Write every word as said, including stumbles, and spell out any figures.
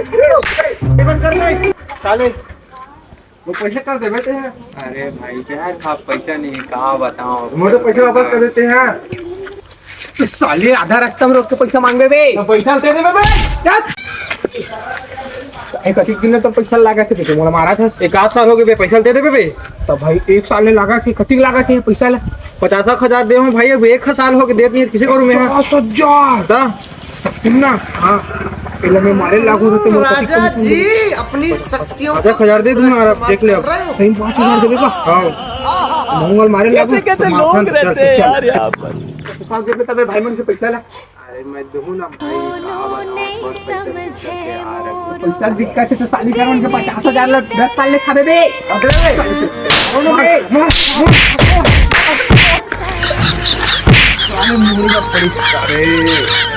बंद कर दे। साले, वो पैसा कब देबे ते हैं? अरे भाई, यार, का पैसा नहीं है, का बताओ। मोर तो पैसा वापस कर देते हैं। साले, आधा रास्ता में रोक के पैसा मांगे बे। तो पैसा दे देबे बे। चल। एक अस्सी दिन तो पैसा लगा के देखे, मोला मारा था। एक आध साल हो गए बे, पैसा दे देबे बे। तो भाई, एक साल ले लगा के, कतिक लगा के पैसा ला? पचास हजार दे हूँ भाई, अब एक साल हो गए, देत नहीं, किसे करूँ मैं? पचास हजार। ता? सुन ना। हाँ। पहले मैं मारे लागू रहते, मैं कभी राजा कम सुन जी, अपनी शक्तियों पचास हजार दे दूंगा यार, आप देख ले अब। सही में पाँच हजार देबे का? हाँ। मंगल मारे लागू। कैसे कैसे लोग रहते हैं यार यहाँ पर। पचास हजार तबे भाई मन के पैसा ला। अरे मैं दूँ ना भाई, का बताऊँ, बहुत पैसा दिक्कत है यार। पैसा दिक्कत है तो शादी कर, उनके पचास हजार ला, दस साल ले खाबे बे। अबे, कौन बे? अरे मुड़ी का पड़ी। अरे।